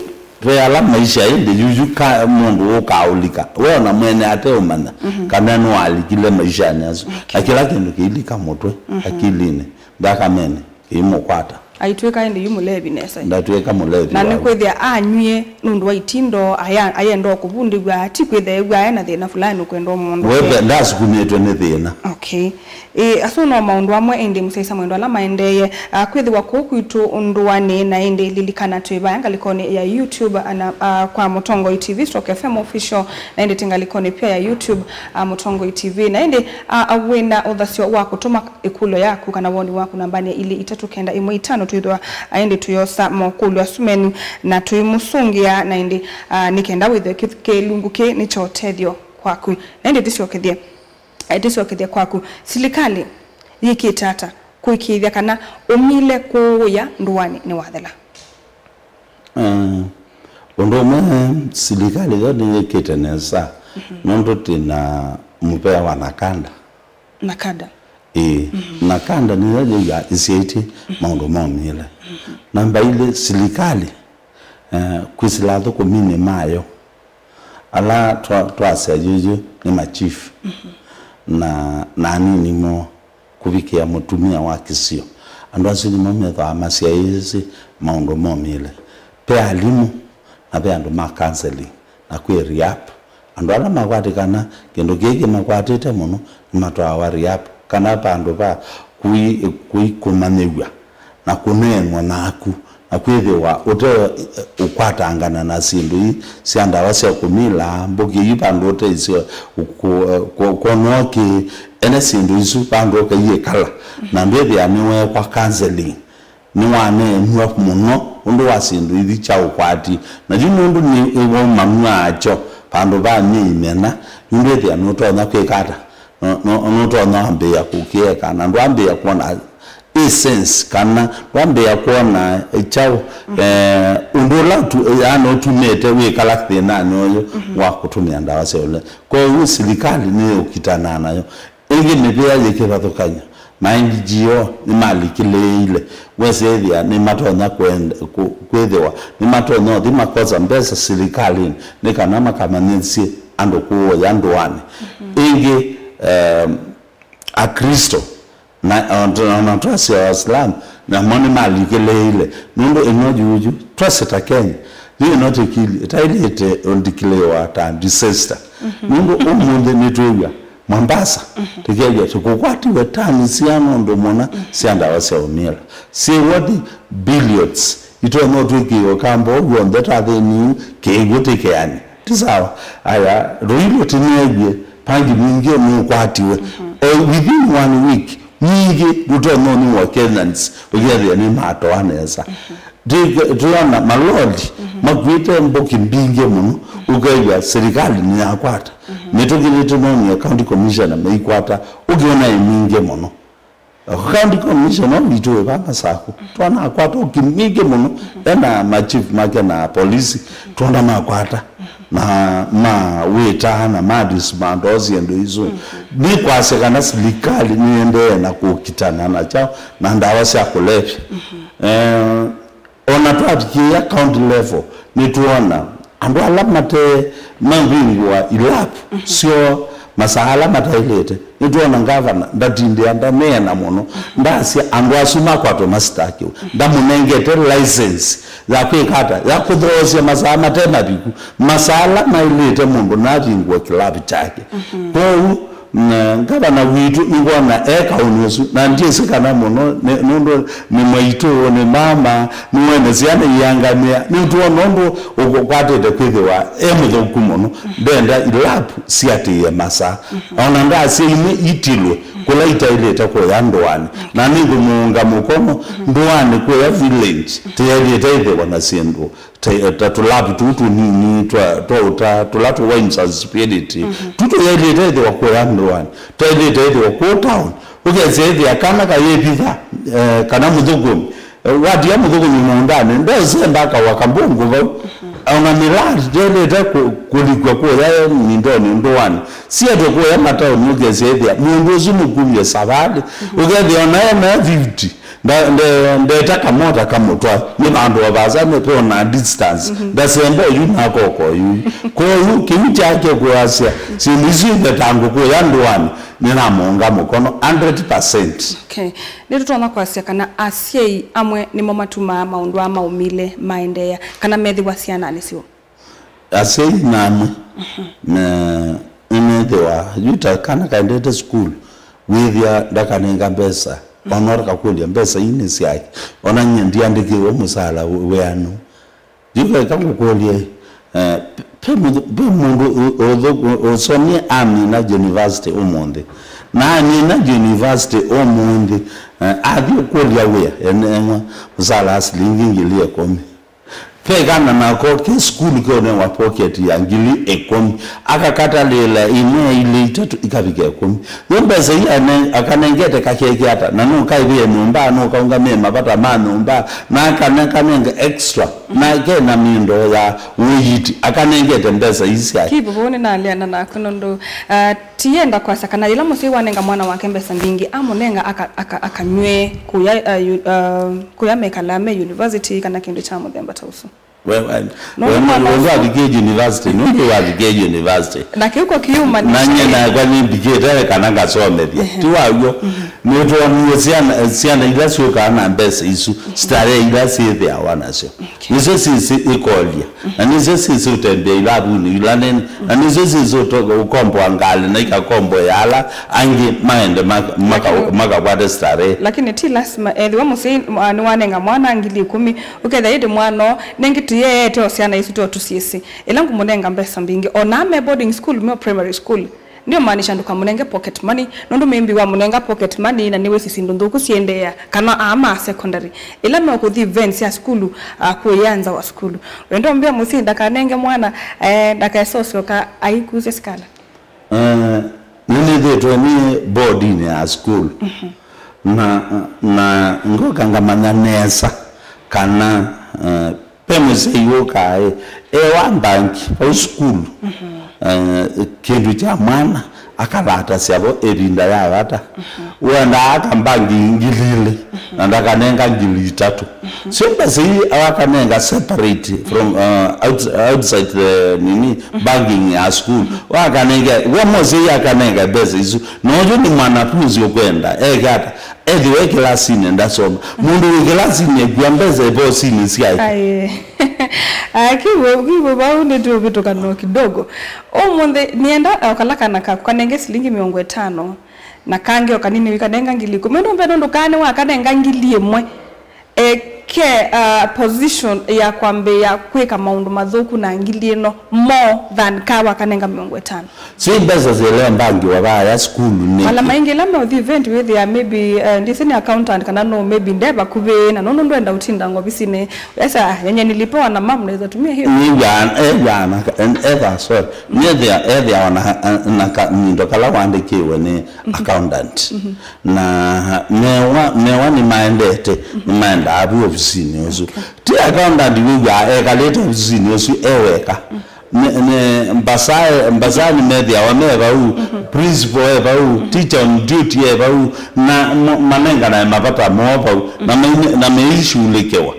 ve ala maisha ĩndĩ yu yu ka mũndũ ũkaũlika. We ona mwene ateũmanya kana nĩwalikile maishanĩ asu. Na kĩla kĩndũ kĩilika mũtwe, akilinĩ, nthakamenĩ, kĩimũkwata. Aitwĩka ĩndĩ yu mũlevi nesa. Ndatwĩka mũlevi. Na nĩkwĩthĩa anywie nũndũ wa itindo, aya- ayenda o kũvundĩw'a, ti kwĩthĩa ew'aa ena thĩna fulani ũkwenda ũmũndũ. We ndasukumĩtwe nĩ thĩna. Okay. Ĩ, asu no maũndũ amwe, ĩndĩ mũsyaĩĩsya mwendwa ala maendeeye, ah, kwĩthĩwa kũu kwitũ ndũanĩ. Na ĩndĩ lilikana twĩ vaya ngalĩkonĩ ya YouTube, ana, ah, kwa Mũtongoi T V stroke F M Official, na ĩndĩ tĩ ngalĩkonĩ pia ya YouTube, ah, Mũtongoi T V. Na ĩndĩ, ah, ah, wĩna ũthasyo wa kũtũma ĩkũlyo yaku kana woni waku nambanĩ ya ilĩ itatũ kenda ĩmwe itano, twĩthwa, ah, ĩndĩ tũyosa mokũlyo asu menyu na tũimũsũngĩa, na ĩndĩ, ah, nĩ kenda wĩthwe kĩ-, kĩlungu kĩĩ nĩ kya ũtethyo kwaku. Na ĩndĩ tũsyokethye, eh, tũsyokethye kwaku. Silikalĩ yĩkĩte ata kũĩkĩĩthya kana ũmile kũũya ndũanĩ nĩwathela? Eh, ũndũ ũmwe, silikalĩ yo nĩyĩkĩte nesa, nũndũ twĩ na mũvea wa NACADA. NACADA. Ĩĩ, NACADA nĩyo yĩw'a ĩsyaĩtye maũndũ maumĩle. Namba ilĩ, silikalĩ, eh, kwĩsĩla athũkũminĩ mayo, ala twa-, twasya yuyu nĩ machief na, na anini moo, kũvikĩa mũtumĩa wa kĩsio. Andũ asu nĩmo methĩawa masyaĩĩsye maũndũ maumĩle. Ve alimũ na ve andũ ma counseling na kwĩ rehab. Andũ ala makwatĩkana kĩndũ kĩĩ kĩmakwatĩte mũno nĩmatwawa rehab, kana vandũ va kũi-, kũi-, kũmanyĩw'a na kũneenwa naku, na kwĩthĩwa ũte ũkwatangana na syĩndũ ii sya ndawa sya kũmila, mbũkĩ ii vandũ ũte isyo kũ-, kũ-, kwonooki, ene syĩndũ isu vandũ ũkaiĩkala, na ndwĩthĩa nĩweekwa counseling. Nĩwaneenw'a mũno ũndũ wa syĩndũ ithi kya ũkwati. Na yu nũndũ nĩ waumanw'a akyo vandũ va myei mĩna, yu ndwĩthĩa nũtonya kwĩka ata? Nũ-, nũ-, nũtonya wambĩĩa kũkĩeka, na ndwambĩĩa kwona ĩ sense, kana ndwambĩĩa kwona kyaũ, eh, ũndũ ũla tu, yani, ũtumĩte wĩkala thĩnanĩ ũyũ wa kũtũmĩa ndawa sya ũle. Kwoou silikalĩ nĩyũkitanaa nayo. Ĩngĩ, mĩvĩa yĩ kĩvathũkany'o, ma N G O nĩmalikĩlĩĩile, wesĩthĩa nĩmatonya kwenda, kũ-, kwĩthĩwa nĩmatonya ũthi makosa mbesa silikalĩnĩ nĩ kana makamanyĩsye andũ kũũya ndũanĩ. Ĩngĩ, em, Aklĩsto na, o na twasya Aisilamu, namo nĩmalikĩlĩĩile, nũndũ ĩno yuyu twasye ta Kenya, yu ĩno tĩkili ĩtaĩlĩte ũndikilĩwa ta disaster. Nũndũ ũmũnthĩ nĩtwĩw'a Mombasa, tĩkew'a tũkũkwatiwe tani siana ũndũ mũna sya ndawa sya ũmila. Syĩ worth billions, itonya ũtwĩkĩĩwa kamba ũu w'onthe ta thĩni kĩw'ũ tĩkeani. Ti sawa. Aya, rũi rũtineew'e, pangi mwingĩ nũkwatiwe. O within one week, mwingĩ ndũtonya ũnĩwa Kenyans, ũkethĩa nĩmatoa nesa. Twi-, twĩona maloli makuĩte mbũkĩ mbingĩ mũno, ũkew'a silikalĩ nĩyakwata. Mĩtũkĩ nĩtũnoonie county commissioner meikwata, ũkĩona ĩ mingĩ mũno. County commissioner witũ wĩ vaa Masakũ, twanakwata ũkĩ mingĩ mũno, ena machief make na polisi, twona makwata, na mawĩta, na madismantle syĩndũ isu. Nĩ kwasya kana silikalĩ nĩendee na kũkitana na kyaũ, na ndawa sya kũlevya. Eh, O na twavikĩĩa county level, nĩtwona andũ ala mate mavingũa ilab syoo masaa ala mataĩlĩte. Nĩtwona ngavana ndatindĩa, ndaneena mũno, ndasya andũ asu makwatwe masitakiwe. Ndamũnengete license ya kwĩka ata? Ya kũthoosya masaa mate maviku, masaa ala maĩlĩte mũndũ navingũe kĩlavu kyake. Kwoou, na ngavana witũ nĩngwona e kaũnĩ ũsu, na ndyĩsĩ kana mũno nĩ, nũndũ nĩ maitũ, nĩ mama, nĩwene syana iangamĩa, nĩtwona ũndũ ũkwatĩte kwĩthĩwa e mũthũku mũno. Ndenda ilab siatĩĩe masaa. O na ndasya imwe itilwe kũla itaĩlĩte kũya ndũanĩ. Na nĩngũmũũnga mũkono ndũanĩ kũya village, tĩyaĩlĩte ĩthĩwa na syĩndũ ta, ta tũlavu tũu tũnini twa, twa ũta, tũla tũ wines and spirit. Tu tũyaĩlĩte ĩthĩwa kũya ndũanĩ, twaĩlĩte ĩthĩwa kũu town. Ũkesya ĩthĩa kana kayĩvitha, eh, kana mũthũkũmi, eh, watia mũthũkũmi mũũndanĩ, ndosemba akawa kambũngũ vau. Ona mĩlaa yaĩlĩte kũ-, kũlikw'a kũya mindonĩ ndũanĩ. Sietwe kũya mataoni, ũkesya ĩthĩa mũndũ ũsu nũkumie savalĩ. Ũkethĩa ona ena fifty, Nda-, nde-, ndeta kamota kamũtwa, nĩ vandũ o vaasa, nĩ kwona distance. Ndasemba oyu na akoko oyu. Kwoou, kĩu kyake kũasya, syĩndũ isu ivetangwe kũya ndũanĩ, nĩnamũũnga mũkono hundred percent. Okay. Nĩtũtonya kwasya kana asyai amwe nĩmo matumaa maũndũ aa maumĩle maendeea, kana methĩwa syananĩ syoo. Asyai namwe, me-, nĩmethĩwa, yu ta kana kaendete sukulu, Wĩthĩa ndakanenga mbesa, ona ũkakũlya mbesa ii nĩ syake. Ona nyie ndiandĩkĩwe mũsala wĩanũ. Yu eka ngũkũlye, eh, ve mũndũ, ve mũndũ ũ-, ũthũ-, ũ-, ũsomie amina university ũmũnthĩ. Na amina university ũmũnthĩ, eh, athi ũkũlya wĩa, enengwa mũsala wa silingi ngili ĩkũmi. Ve kana nako ke sukulu keũnengwa pocket ya ngili ĩkũmi. Akakatalĩla imwe ilĩ itatũ ikavika ĩkũmi. Yo mbesa ii ane-, akanengete kakeke ata? Na nũkaĩvĩe nyũmba, nũkaũngamĩe mavata ma nyũmba, na akana kanenga extra, na ke na mĩndo ya ũiiti, akanengete mbesa ii syake. Kivu, vau nĩnaleana naku nũndũ, uh, tiyenda kwasya kana yĩla mũsyai wanenga mwana wake mbesa mbingĩ, amũnenga aka-, aka-, akanyw'e kũya, uh, yu-, uh, kũya mekalaa me university kana kĩndũ kya mũthemba ta ũsu. We, we, no, we, no, we, no, we, wathikĩe university, nũndũ wathikĩe university. Na kĩu ko kiuma nĩ na nyie nakwa nĩmbikĩte kana ngasomethya. Ehe. Ti waw'o. Mhm. Nĩtwonie syana, syana ila syũkaa na mbesa isu, starehe ila syĩthĩawa nasyo. Okay. Nĩsyo sisi ĩkolya. Na nĩsyo sisi ũtembea ilavunĩ ila nene. Na nĩsyo sisi ũto-, ũkomboa ngalĩ na ikakomboea ala angĩ maende maka-, maka-, makakwate starehe. Lakini ti lasima ethĩwa mũsyai, uh, nĩwanenga mwana ngili ĩkũmi, ũkethĩa ĩndĩ mwana nengĩ tũyeete o syana isu to tũsyĩsĩ. Ĩla ngũmũnenga mbesa mbingĩ, o na me boarding school, me o primary school, nĩũmaanisha ndũkamũnenge pocket money, nũndũ maybe wamũnenga pocket money na nĩwĩsĩ syĩndũ nthũku syĩendeea, kana aa ma secondary. Ĩla mekũthi events ya sukulu, ah, kũya nza wa sukulu. Wenda ũmbĩa mũsyai ndakanenge mwana, eh, ndakese ũsyoka aikusya sikala. Eh, nĩnĩthĩtwe nĩ boardinĩ ya school. Mhm. Na, na ngoka ngamanya nesa kana, eh, ve mũsyai wũkaa ĩ, e wa mbangi vau sukulu. Mhm. Eh, kĩndũ kya mwana akalatasya vo ĩvinda ya vata. Mhm. Wendaa aka mbangi ngili ilĩ, mhm, na ndakanenga ngili itatũ. Mhm. Syo mbesa ii akanenga separate from, uh, outs-, outside the nini, mhm, banking ya school. Mhm. Wakanenge, we mũsyai akanenga mbesa isu. Na ũyũ nĩ mwanafunzi ũkwenda eke ata? Ethĩwe kĩlasinĩ ndasoma. Mũndũ wĩ kĩlasinĩ ekua mbesa ivosinĩ syaĩ. Aĩ. Ah, kiw'ũ, kiw'ũ vau nĩtũvĩtũka no kidogo. Ũmũnthĩ nĩenda, ah, kala kana kaku kanenge silingi mĩongo ĩtano, na kangĩ o kanini wĩkanenga ngili ĩkũmi. Nũmbe nũndũ kaa nĩwakanenga ngili ĩmwe, eke, ah, position ya kwambĩĩa kwĩka maũndũ mathũku na ngili ĩno more than kaa wakanenga mĩongo ĩtano. Syo mbesa syĩlea mbangi wa vaya sukulu nĩ. Ala maingĩ ĩla meũthi event wĩthĩa maybe, eh, ndĩsĩ nĩ accountant kana no maybe nde vakuvĩ na nũndũ ndwenda ũtinda ngovisinĩ. Esa, yenye nilipewa na mam, naweza tumia hiyo. Nĩw'aa, ethĩawa na, ethĩawa, sorry. Nĩethĩa, ethĩawa na, na ka, mindo kala wandĩkĩwe nĩ accountant. Mhm. Na mewa, mewa nĩmaendete, nĩmaendaa vu ofisinĩ ũsu. Okay. Ti accountant wĩw'aa ekalĩte ofisinĩ ũsu e weka. Mm. Nĩ, nĩ, mbasa, mbasa nĩmethĩawa me vau, mhm, principal e vau, mhm, teacher on duty e vau, na mo-, manenganae mavata moo vau, na, mhm, maine-, na meishughulikiwa.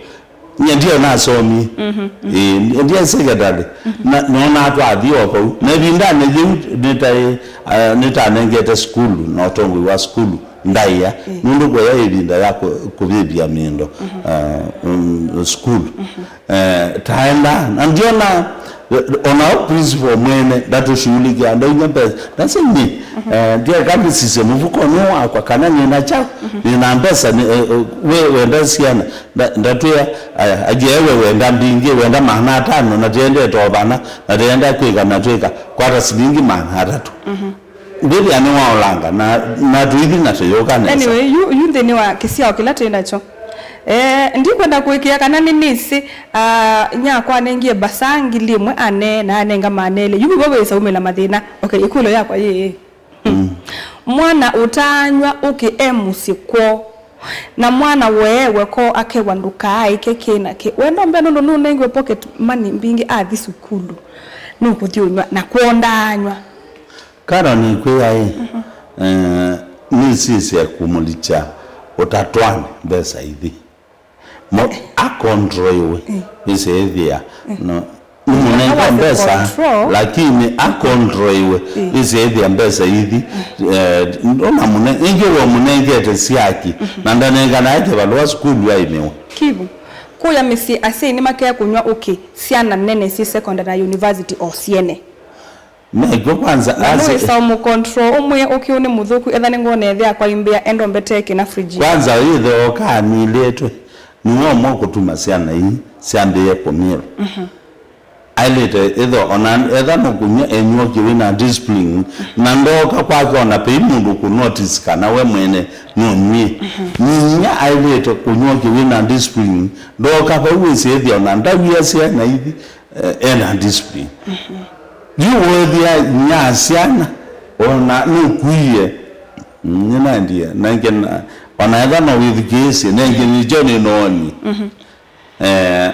Nyie ndio nasomie. Mhm, mhm. Ĩĩ, ndio secretary. Mhm. Na, nona twathi o vau. Na ĩvindanĩ yĩu nĩtaĩ, ah, nĩtanengete sukulu na ũtongoi wa sukulu ndaĩa. Ĩĩ. Nũndũ kũya ĩvinda ya kũ-, kũvĩvya mĩndo, mhm, ah, mm, sukulu. Mhm. Eh, taenda, na ndiona, eh, ona o principal mwene, ndatushughulikia, ndainya mbesa. Ndasĩ nyie, mhm, eh, ndieka nĩsisye mũvukonĩ wakwa, kana nĩna kyaũ, mhm, nĩna mbesa, nĩ, eh, eh, we wenda syana, nda-, ndatwĩa, aya, aje ewe wenda mbingĩ, wenda maana atano, na tiendete ovana, na tienda kwĩka, na twĩka, kwata silingi maana atatũ. Mhm. Ndĩthĩa nĩwaolanga, na, na tũithi na tũyũka nesa. Anyway, yu, yu nthĩnĩ wa kĩsyao kĩla twĩ nakyo. Eh, ndikwenda kũĩkĩĩa kana nĩnĩsĩ, ah, nyakwa anengie mbasa ngili ĩmwe ane, na anenga maana elĩ. Yu vivo wĩsa umĩla mathĩna. Okay, ĩkũlyo yakwa yĩĩ. Hmm. Mm. Mwana ũtaanyw'a ũkĩ e mũsyĩ kwoo. Na mwana weewe kwoo akewa ndũkaaĩke kĩ na kĩ. We no mbee nũndũ nũnengiwe pocket money mbingĩ athi sukulu. Nũkũthi ũnyw'a na kwoo ndaanyw'a. Karo nĩkwĩa ĩ, mhm, eh, nĩsisye kũmũlikya ũtatwanĩ mbesa ithi. Mo-, akontroiwe, eh, ĩsĩthĩa, eh, no, nĩmũnenga mbesa, lakini akontroiwe, eh, ĩsĩthĩa mbesa ithi, eh, ndona mũne-, ĩngĩ wamũnengete syaki, mhm, na ndanenganae kĩvalũa sukulu aimĩwa. Kivu, kũya mĩsyĩ asyai nĩmakea kũnyw'a ũkĩ, syana nene syĩ secondary na university o syene. Mekyo kwanza. Na asi- nũĩsa ũmũcontrol, ũmwĩe ũkĩ ũũ nĩ mũthũku, etha nĩngwona ĩthe yakwa imbĩa, enda ũmbetee kĩna fridge. Kwanza ĩthe okaa anilĩtwe, nĩwe ũmwe ũkũtuma syana ii syambĩĩe kũmila. Ailĩte ĩtho ona etha nũkũnyw'a, enyw'a ũkĩ wĩna discipline, na ndooka kwake ona pei mũndũ kũnotice kana we mwene nũnyw'ie. Nyinyia ailĩte kũnyw'a ũkĩ wĩna discipline, ndooka vau wĩsĩ ĩthya ona ndawia syana ithi, eh, ena discipline. Yu wethĩa inyia syana ona nũkuie, nĩnaendie nenge na- ona etha no wĩthukĩĩsye nenge nĩkyo nĩnooni. Eh,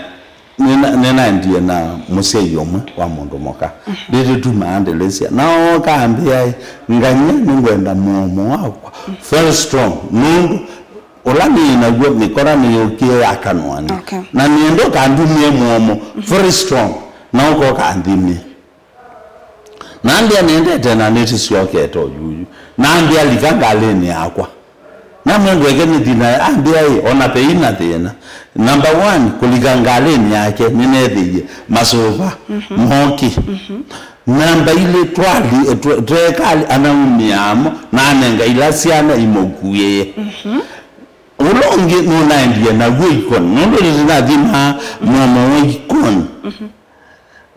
nĩna- nĩnaendie na mũsyai ũmwe wa mũndũ mũka ndĩtĩtumaa ndĩlĩsya na ooka ambĩa, "Ngany'a nĩngwenda mũomo wakwa very strong nũndũ ũla nĩĩ naw'o mĩkora nĩyũkie yakanwani. Okay. Na nĩenda ũkandumie mũomo very strong na ũkoka nthimie." Nambĩa nĩendete na nĩtĩsyokete oyuyu. Nambĩa lika ngalĩnĩ yakwa. Namwendweke nĩ thĩna ambĩa ĩ ona pei na thĩna. Number one, kũlika ngalĩnĩ yake nĩnethĩie masũva moki. Namba ilĩ, twali twe- twekali anaumĩamo na anenga ila syana imũkuĩe. Ũla ũngĩ nũnaendie naw'o ikoni nũndũ nĩtĩnathimaa mũomo wa ikoni.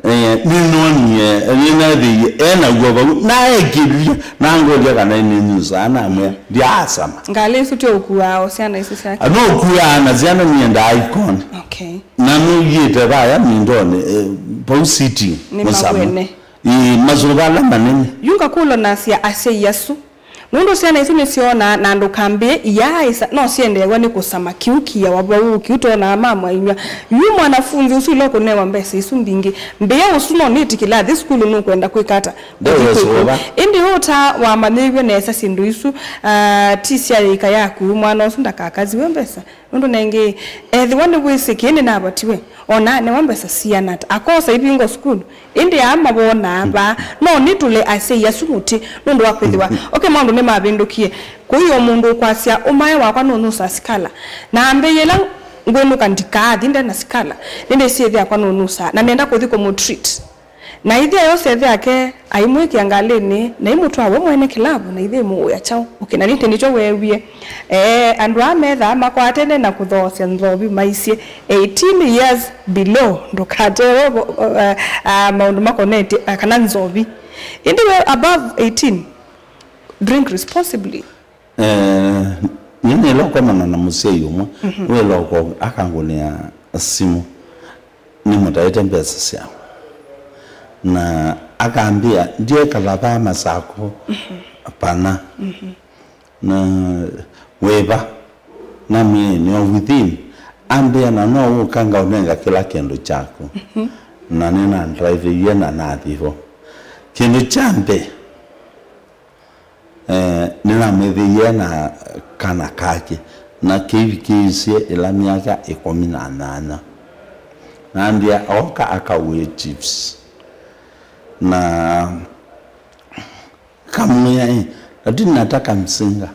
Eh, nĩnonie nĩnethĩie enaw'o vau naekĩlya nangũlya kana nĩnyusaa namwĩa ndyaasama. Ngalĩ isu ti ũkuaa o syana isu syake? Nũkuaa na syana niendaa ikoni. Okay. Na nũiĩte vaya mindonĩ, eh, vau sitting. Nĩ mũsamo. Mawene. Ĩĩ, masũva ala manene. Yu ngakũlwa nasya asyai asu. Nũndũ syana isu nĩsyonaa na ndũkambĩe iyaaĩsa, no syendeew'a nĩ kũsama kĩu kĩawa vau, kĩu twonaa mama ainyw'a. Yu mwanafunzi ũsu ĩla ũkũnewa mbesa isu mbingĩ, mbĩa ũsu no nĩtĩ kĩlathi sukulu nũkwenda kwĩka ata? Kũthi kwĩkũ? Ĩndĩ ũta wamanyĩiw'e nesa syĩndũ isu, ah, ti sya yĩika yaku, mwana ũsu ndakakasiwe mbesa. Nũndũ nengĩ, ethĩwa nĩwĩsĩ kĩĩ nĩnavatiwe, o na anewa mbesa siana ata, akosa ivingo sukulu? Ĩndĩ aa mawonaa vaa, no nĩtũle asyai asu mũtĩ nũndũ wa kwĩthĩwa, okay, maũndũ nĩmavĩndũkie. Kũi o mũndũ ũkwasya ũmae wakwa nũnyusaa sikala, na ambĩie ĩla ngwĩnũka ndikaathi nde na sikala, nĩndĩsĩ ĩthe akwa nũnyusaa, na nenda kũthi kũmũtreat. Na ithe ayosa ĩthe ake, aimwĩkĩa ngalĩnĩ, na aimũtwaa we mwene kĩlavu, na ithe aimũũya kyaũ? Okay, na nĩtĩ nĩkyo weewie. Ee, andũ aa methaa makwatene na kũthoosya nzovi maisye eighteen years below, ndũkatewe vo- vo- eh, ah, maũndũ makonetye, ah, kana nzovi. Ĩndĩ we above eighteen, drink responsibly. Eh, nĩnĩla ũkomana na mũsyai ũmwe wĩ loko akangũnĩa simũ nĩmũtaĩte mbesa syakwa na akambĩa ndyekala vaa Masakũ pana na wĩva namwĩe nĩ o within ambĩa na no ũka ngaũnenga kĩla kĩndũ kyaku na nĩnandriveie na nathi vo kĩndũ kya mbee Eh, nĩnamwĩthĩie na kana kake, na kĩivikĩĩsye ĩla myaka ĩkũmi na nyanya. Nambĩa ooka akaũe chips. Na kamwĩa, "Eh, lakini nataka mzinga."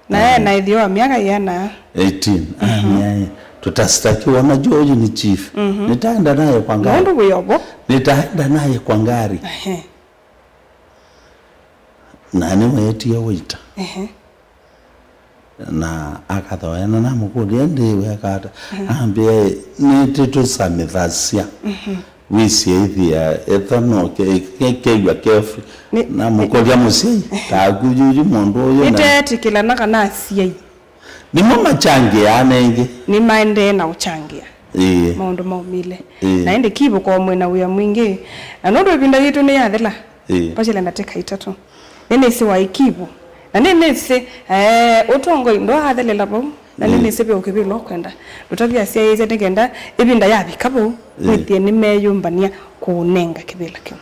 Na e na ĩtheo wa myaka yĩana? Eighteen. Ambĩa, "Tutastakiwa, unajua huyu ni chief." Nitaenda naye kwa ngari. Nũndũ wĩ ovo. Nitaenda naye kwa ngari. Ehe. Na nĩweetie waiter. Ehe. Na akathoya na namũkũlya, "Ĩndĩ weka ata?" Ambĩa, "Nĩtĩtũsamĩthasya." Wĩsĩ ĩthĩa ethwa no ke- ke- kew'a kefu. Nĩ- Namũkũlya mũsyai, "Taku yuyu mũndũ ũyũ na." Nĩteetĩkĩlana kana asyai. Nĩmo machangĩaa nengĩ. Nĩmaendee na ũchangĩa. Ĩĩ. Maũndũ maumĩle. Ĩĩ. Na ĩndĩ kĩvũko mwĩ na wĩa mwingĩ. Na nũndũ ĩvinda yitũ nĩyathela. Ĩĩ. Vatiele ndatĩka itatũ. Nĩnĩsĩ waĩ kĩvũ. Na nĩnĩsĩ, eh, ũtongoi ndwaathelela vau. Na nĩnĩsĩ ve ũkĩvĩlwa ũkwenda. Ndũtavya asyaĩĩsya nĩ kenda ĩvinda yavika vau, wĩthĩe nĩmeyũmbany'a kũũnenga kĩvĩla kĩu.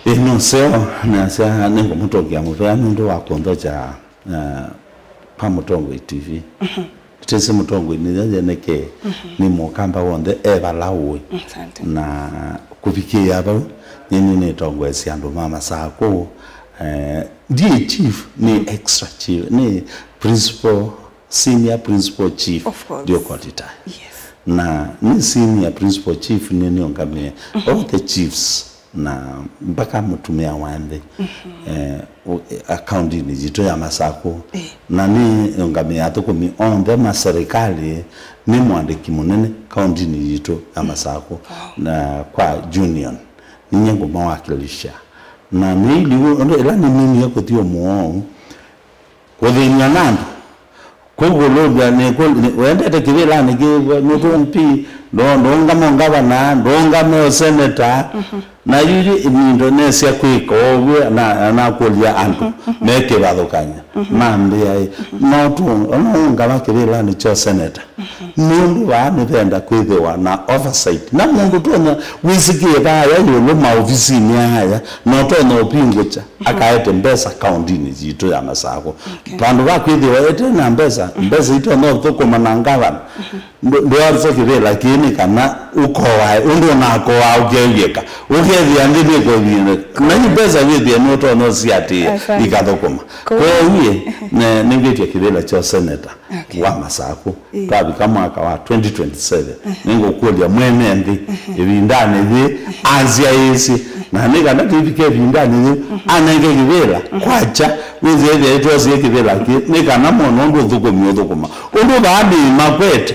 Ĩ, nũseo, nasya nĩngũmũtũngĩa mũvea nũndũ wa kũnthokya, eh, pa Mũtongoi T V. Tĩsĩ Mũtongoi nĩ yeye nĩkĩ, nĩ Mũkamba w'onthe e vala ũĩ. Asante. Na kũvikĩĩa vau, nyie nĩnĩtongoesya andũ ma Masakũ, eh, ndiĩ chief, nĩ extra chief, nĩ principal, senior principal chief. Of course. Ndiũkotita. Yes. Na nĩ senior principal chief nĩ nĩũngamĩe all the chiefs na mpaka mũtumĩa wa nthĩ eh, u- akauntinĩ yitũ ya Masakũ. Na nĩ ũngamĩe athũkũmi onthe ma serikali. Nĩ mwandĩki mũnene kauntinĩ yitũ ya Masakũ na kwa union. Ninyie ngũmawakilisha. Na nĩ iliu ũndũ ĩla nĩninie kũthi ũmũo kũthĩny'a na andũ. Kũkũlũmbya nĩkũ- nĩ- wendete kĩvĩlanĩ kĩ nũtũ MP, ndũ- ndũngama ũngavana, ndũngama ũseneta. Na yuyu ĩmindo nesya kwĩka ũw'o na nakũlya andũ me kĩvathũkany'o mambĩa ĩ, no tũ- no ũngama kĩvĩlanĩ kya ũseneta. Nũndũ vaa nĩvenda kwĩthĩwa na oversight. Na mũndũ tonya wĩsĩkĩe vaya ĩũlũ maovisinĩ aya, na ũtonya ũvingũkya, akaete mbesa kauntinĩ yitũ ya Masakũ. Vandũ va kwĩthĩwa ete na mbesa, mbesa itonya ũthũkũma na ngavana. Ndũ- ndwavisa kĩvĩla kĩĩ nĩ kana ũkoae, ũndũ ũnakoaa ũkevyĩka. Ũkethĩa nthĩ nĩkũthĩnĩka. Na yu mbesa wĩthĩe nũtonya ũsiatĩĩa ikathũkũma. Kwoou nĩngwĩtya kĩvĩla kya ũseneta wa Masakũ. Twavika mwaka wa twenty twenty-seven, nĩngũkũlya mwene nthĩ ĩvindanĩ yĩ asyaĩĩsye, na nĩ kana tũivike ĩvindanĩ yĩ anenge kĩvĩla kwakya. Wĩthĩe ĩthĩa ĩtwosie kĩvĩla kĩ nĩ kana mona ũndũ ũthũkũmi ũthũkũma. Ũndũ vaa nĩ makwete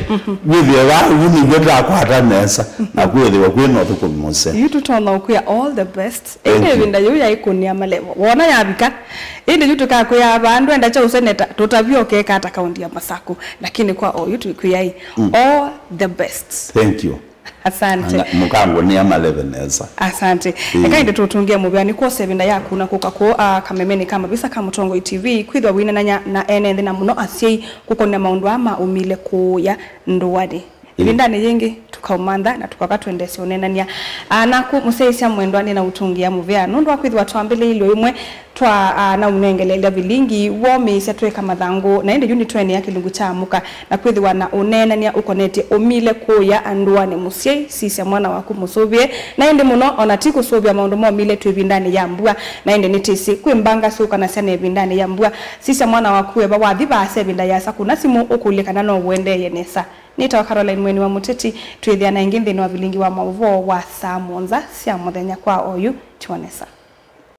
wĩthĩe vaa ũu nĩw'o takwata nesa na kwĩthĩwa kwĩ na ũthũkũmi mũseo. Yu tũtonya ũkwĩa all the best. Ĩndĩ ĩvinda yĩu yaĩ kũnĩa malevo. Wona yavika, ĩndĩ yu tũkakwĩa vaa ndwenda kya ũseneta, tũtavye ũkeka ata kaunti ya Masakũ. Lakini kwa oyu twĩkwĩai all the best. Thank you. Asante. Mũkangũnĩa maleve nesa. Asante. Eka ĩndĩ tũtũngĩe mũvea nĩ kwosa ĩvinda yaku na kũka kũũ, ah, kamemenĩ ka Mavisa ka Mũtongoi T V, kwĩthwa wĩnenanya na ene nthĩ na mũno asyai kũkonĩa maũndũ aa ma ũmile kũũya ndũanĩ. Ĩvindanĩ yĩngĩ, tũkaũmantha na tũkoka twendeesye ũneenany'a. Ah, naku mũsyaĩĩsya mwendwa, nĩnaũtũngĩa mũvea nũndũ wa kwĩthĩwa twambĩlĩilye ĩmwe twa, ah, naũnengeleelya vilingi womĩĩsya twĩka mathangũ, na ĩndĩ yu nĩtwenĩa kĩlungu kya amũka na kwĩthĩwa na ũneenany'a ũkonetye ũmile kũũya ndũanĩ. Mũsyai, sisya mwana waku mũsũvĩe, na ĩndĩ mũno, o na ti kũsũvĩa maũndũ momile twĩ ĩvindanĩ ya mbua, na ĩndĩ nĩtĩsĩ kwĩ mbanga syũkanasya na ĩvindanĩ ya mbua. Sisya mwana waku eva wathi vaasa ĩvinda yĩasa, kũna simũ ũkũlye kana no ũendeeye nesa. Nĩtawa Caroline Mweni wa Mũteti, twĩthĩana ĩngĩ nthĩnĩ wa vilingi wa maũvoo wa saa mũonza sya mũthenya kwa oyu. Twonesa.